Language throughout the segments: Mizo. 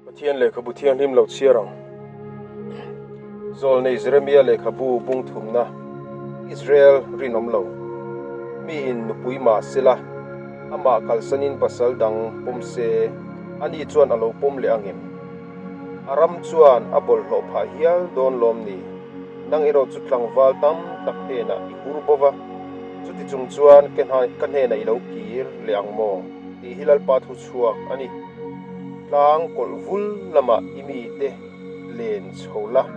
Pathian lehkhabu thianghlim lo chhiar ang. Zawlnei Jeremia lehkhabu bung thumna, Israel rinawm lo. Miin nupui mah sela, amah kalsanin pasal dang pawm se, ani chuan a lo pawm leh angem? A ram chuan a bawlhhlawh phah hial dawn lawm ni? Nang erawh chu tlangval tam tak hnenah i hur bo va, chuti chung chuan ka hnenah i lo kir leh ang maw? Tih hi Lalpa thu chhuak a ni. Tlang kawlh vul lamah i mite len chho la,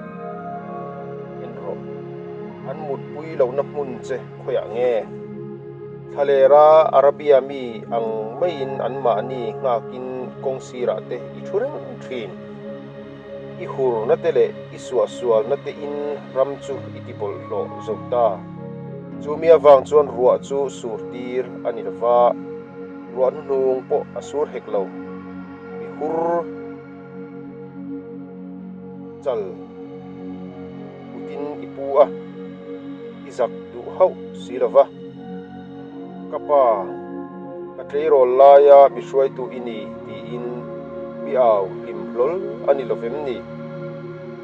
en rawh. An mutpui lohna hmun che khawiah nge? Thlalera Arabia mi ang maiin anmahni nghakin kawng sirah te i thu reng thin. I hurna te leh i suahsualna te in ram chu i ti bawlhhlawh zo ta. Chu mi avang chuan ruah chu sur tir a ni lova, ruah hnuhnung pawh a sur hek lo. I hur chal kutin i pu a, i zak duh hauh si lova. Ka pa, ka tleirawl laia mi hruaitu i ni tiin mi au hlim hlawl a ni lovem ni?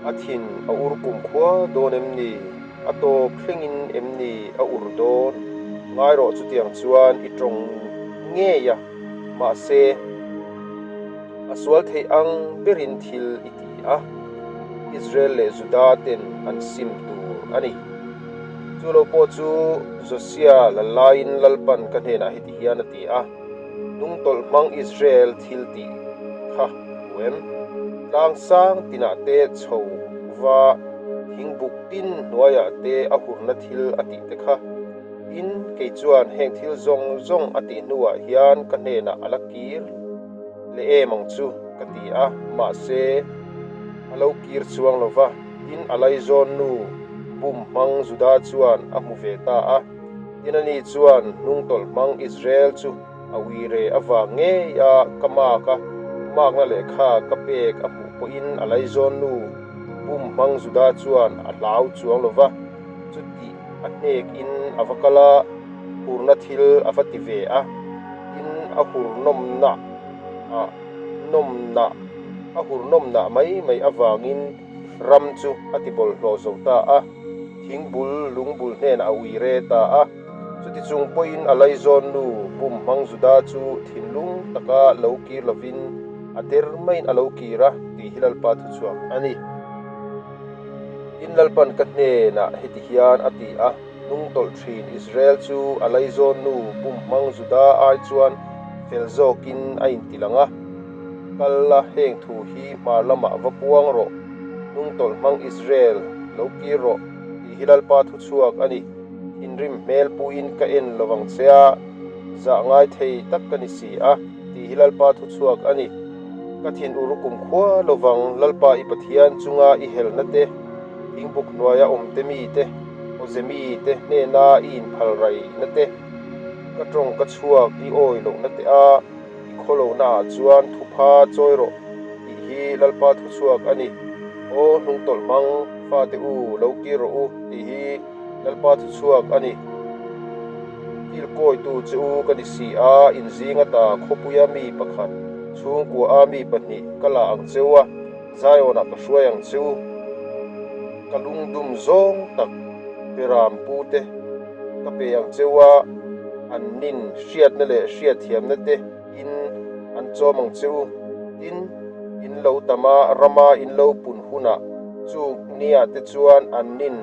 A thin a ur kum khua dawn em ni? A tawp thlengin em ni a ur dawn? Ngai rawh chutiang chuan i tawng ngei a, mahse a sual theih ang berin thil i ti a, Israel leh Juda ten an sim tur a ni. Chu lo pawh chu Josia la laiin Lalpan ka hnenah heti hian a ti a, Hnungtawlh hmang Israel thil tih kha hmu em? Tlang sang tinah te chho va thingbuk tin hnuaiah te a hurna thil a tih te kha. Tin, kei chuan heng thil zawng zawng a tih hnuah hian ka hnenah a la kir leh em ang chu ka ti a, mahse a lo kir chuang lo va. Tin, a laizawn nu bum hmang Juda chuan a hmu ve ta a. Tin, ani chuan hnungtawlh hmang Israel chu a uire avang ngei a, ka mak a, makna lehkha ka pek a hmuh pawhin a laizawn nu bum hmang Juda chuan a hlau chuang lo va, chutih a hnek in a va kal a, hurna thil a va ti ve a, tin a hur nawmna ah nawmna a hur nawmna mai mai avangin ram chu a ti bawlhhlawh zo ta a, thingbul lungbul hnenah a ui re ta a, chuti chung pawhin a laizawn nu bum hmang Juda chu thinlung taka lo kir lovin a der maiin a lo kir a tih hi Lalpa thuchhuak a ni. Tin Lalpan ka hnenah heti hian a ti a, Hnungtawlh thin Israel chu a laizawn nu bum hmang Juda ai chuan fel zawkin a inti lang a. Kal la, heng thu hi hmar lamah va puang rawh, hnungtawlh hmang Israel, lo kir rawh, tih hi Lalpa thuchhuak a ni. Thinrim hmel puiin ka en lo vang che a, zah ngai thei tak ka ni si a, tih hi Lalpa thuchhuak a ni. Ka thin ur kumkhua lovang Lalpa i Pathian chunga i helna te, thingbuk hnuaia awmte mi te, awze mi te hnena i inphal raihna te, ka tawng ka chhuak i awi lohna te a i khaw lohna ah chuan thupha chawi rawh tih hi Lalpa thuchhuak a ni. Aw hnungtawlh hmang fate u lo kir rawh u tih hi Lalpa thuchhuak a ni. Kilkawitu che u ka ni si a, in zing ata khawpuia mi pakhat, chhungkua a mi pahnih ka la ang che u a, Zionah ka hruai ang che u. Ka lungdum zawng tak Beram pute ka pe ang che u a, an nin hriatna leh hriatthiamna te in an chawm ang che u. Tin, in lo tam a, rama in lo pun hunah chu nia te chuan an nin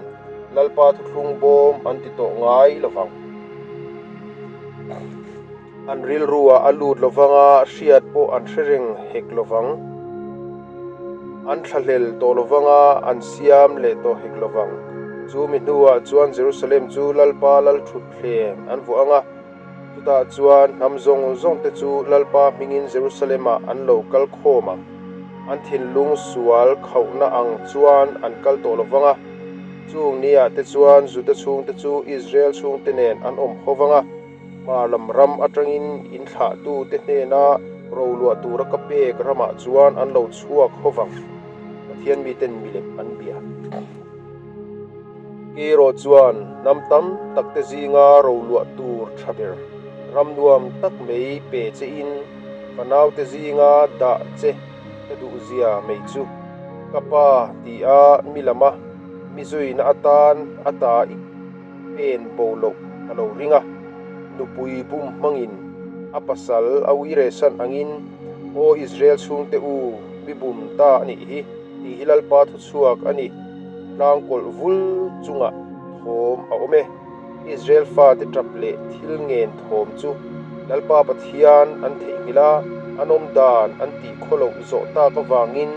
Lalpa thuthlung bawm an ti tawh ngai lovang. An rilruah a lut lovang a, hriat pawh an hre reng hek lovang. An thlahlel tawh lovang a, an siam leh tawh hek lovang. Chu mi hnuah chuan Jerusalem chu Lalpa lalthutthleng an vuah ang a, Chutah chuan hnam zawng zawngte chu Lalpa hmingin Jerusalem-ah an lo kal khawm ang. An thinlung sual khauhna ang chuan an kal tawh lo vang a. Chung niah te chuan Juda chhungte chu Israel chhungte nen an awm ho vang a, hmar lam ram atangin in thlahtute hnena roluah tura ka pek ramah chuan an lo chhuak ho vang. Pathian miten milem an bia. Erawh chuan hnam tam tak te zinga roluah tur tha ber, ram nuam tak mai pe che in, fanaute zinga dah che Ka duhzia mai chu ka pa ti a mi lama mi zuina atan a ta i pen bo loh ka lo ring a, nupui bum hmangin a pasal a uiresan angin, Aw Israel chhungte u, mi bum ta a nih hi, tih hi Lalpa thuchhuak a ni, tlang kawlh vul chungah thawm a awm e. Israel fate tap leh thil ngen thawm chu Lalpa Pathian an theihnghilh a, an awm dan an tih khaw loh zawh tak avangin,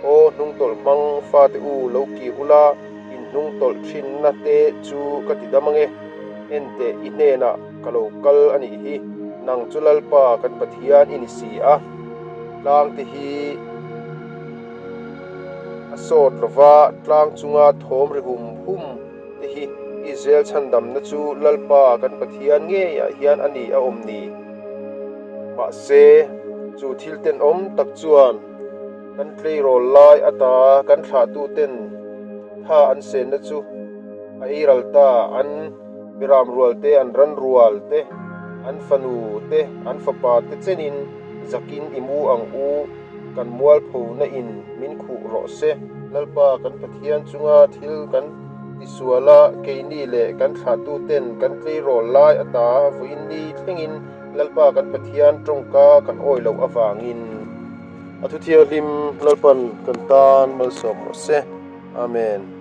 Aw hnungtawlh hmang fate u lo kir ula, in hnungtawlh thinna te chu ka ti dam ange. Enteh i hnenah ka lo kal a nih hi, nang chu Lalpa kan Pathian i ni si a, tlang te hi a sawt lova tlang chunga thawm ri hum hum te hi Israel chhandamna chu Lalpa kan Pathian ngeiah hian a ni a awm ni. Mahse, chu thil tenawm tak chuan kan tleirawl lai ata kan thlahtuten tha an senna chu a eiral ta, an beram rual te, an ran rual te, an fanu te, an fapa te chenin zakin i mu ang u. Kan mualphona in min khuh rawh se. Lalpa kan Pathian chunga thil kan tisual a, keini leh kan thlahtuten kan tleirawl lai ata vawiin ni thlengin Lalpa kan Pathian tawngka kan awi loh avangin a thuthianghlim Lalpan kan tan malsawm rawh se. Amen.